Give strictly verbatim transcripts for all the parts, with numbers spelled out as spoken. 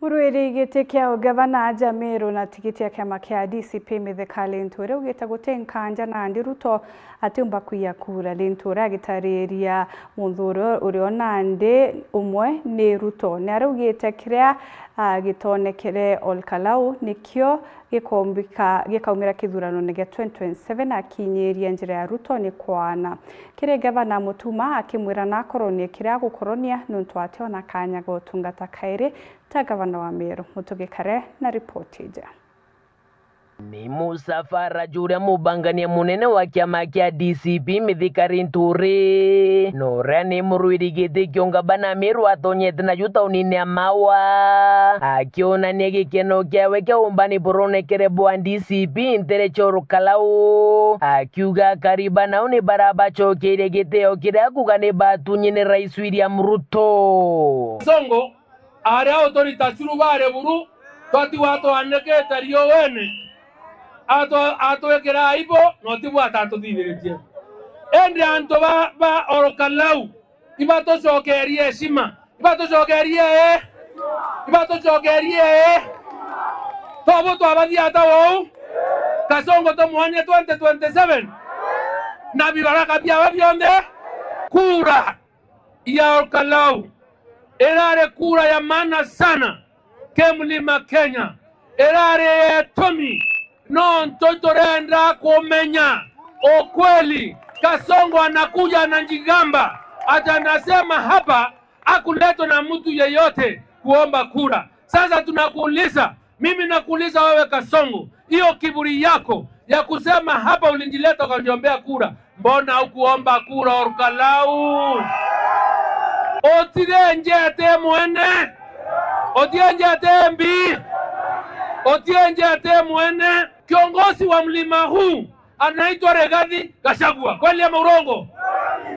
Murwiri giti kia ugavana aja Meru na tikiti ya kiama kia D C P Mithika Linturi augite guti nkanja nandi Ruto atiumba kwiya kura. Linturi agitariria muthuri uria nandi umwe ni Ruto. Ni araugite kiria, ah, gitonekere Ol Kalou nikio gikombika-, gikaumira kithuranone gia twenty twenty-seven, akinyiria njira ya Ruto ni kwana. Kiri gavana Mutuma akimwira nakoronie kiria agukoronia nontu ationa kanya ga utungata kairi ta gavana wa Meru. Mutugi Kare na ripoti ija. Ni musafara juria mubangania munene wa kiama kia D C P Mithika Linturi, na uria ni murwiri giti kia ungavana Meru atonyete naju taunine ya Maua, akionania gikeno kiawe kia umbani buronekere bwa D C P ntere cia Ol Kalou, akiuga akari ba nau ni barabacokeirie gitio kiria akuga ni batunyi ni Rais William Ruto. Songo, aria uturita curu bari buru, twatigwa twanikite riuene, atwa-, atwikira aibu, na utibu atatuthithiritie. Indi antu ba, ba Ol Kalou, ibatucokerie heshima, ibatucokerie ii, ibatucokerie ii. Tobu twabathia ata uu? Kasongo tumwanye twenty twenty-seven, na bibaraka biawe bionthe, kura ya Ol Kalou irari kura ya maana sana ki Mlima Kenya, irari yetumi nontu turenda kumenya ukweli. Kasongo anakuja anajigamba ati anasema hapa hakuletwa na mtu yeyote kuomba kura. Sasa tunakuuliza, mimi nakuuliza wewe Kasongo, hiyo kiburi yako ya kusema hapa ulijileta ukaniombea kura, mbona hukuomba kura Ol Kalou? Otienjete mwene, otienjete mbi, otienjete mwene. Kiongozi wa mlima huu anaitwa Rigathi Gachagua. Kweli ama urongo?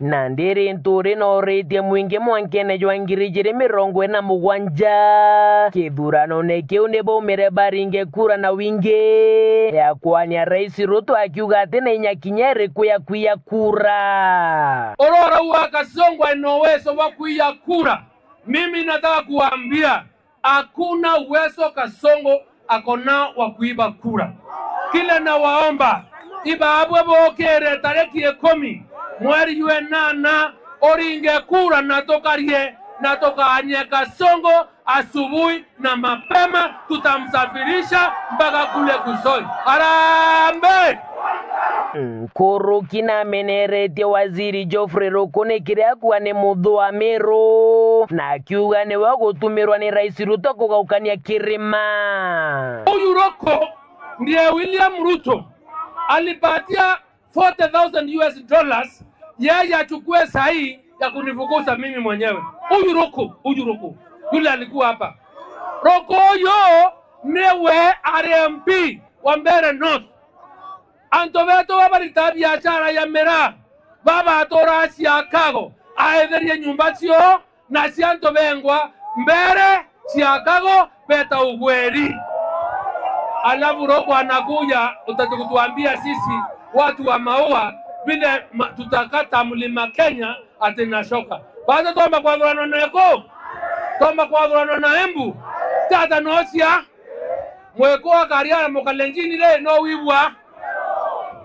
Na ndiri nturi noritie mwingi mwankene jwa ngiri ijiri mirongo ina na mugwanja. Kithuranone kiu ni baumire baringe kura na wingi ya kwania Rais Ruto, akiuga ati na inya kinya iriku ya kwiya kura. Urora uu Kasongo ena uwezo wa kwiya kura. Mimi nataka kuambia, hakuna uwezo Kasongo ako nao wa kuiba kura. Kile nawaomba, ibaabwe bokire tariki ikumi mweri jwa inana, uringe kura na tukarie na tukaanye Kasongo asubuhi na mapema, tutamsafirisha mpaka kule Kusoi. Harambee! Nkuruki nameneretie Waziri Geoffrey Ruku ni kiria akua ni muthu wa Meru, na akiuga niwe ugutumirwa ni Rais Ruto kugaukania kirima. Huyu Ruku ndiye William Ruto alipatia forty thousand U S dollars, yeye achukue sahi ya kunifukuza mimi mwenyewe. Huyu Ruku, huyu Ruku, yule alikuwa hapa. Ruku huyu niwe ari M P wa Mbeere North. Antu betu babarita biashara ya miraa, babatura Chicago, aetherie nyumba cio na cia antu bengwa Mbeere, Chicago, beta ugweri. Alafu Ruku anakuja, utaki kutuambia sisi watu wa Maua vile ma-, tutakata Mlima Kenya ati na shoka. Basi twamba kwathurana na Eku? Twamba kwathurana na Embu? Tata nocia. Mweku akaria na Mukalenjini ri, no wibua?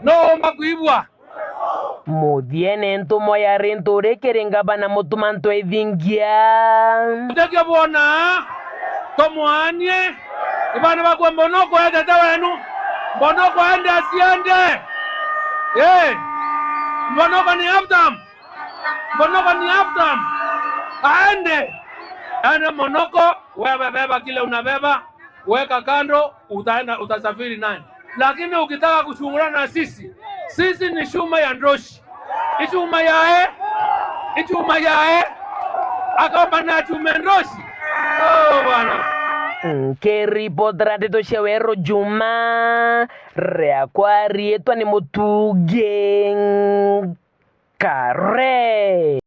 No umba kwibua? Muthiene ntumwa ya rintu rikiri ngavana Mutuma Ntwethingia. Utekio bwona, tumwanye. Ibana bakwa Mbonoko endete wenu. Mbonoko ende asiende. Eh. Mbonoko ni half term. Mbonoko ni half term. Aende. Ende Mbonoko, wewe beba kile unabeba. Weka kando, utaenda, utasafiri naye. Lakini ukitaka kuchungana na sisi, sisi ni chuma ya ndoshi. Ichuma yae, ichuma yae, akamba na chuma ndoshi. Oh, bwana. Nkiripotera ndeto cia Weru Juma, riakwa riitwa ni Mutugi Kare.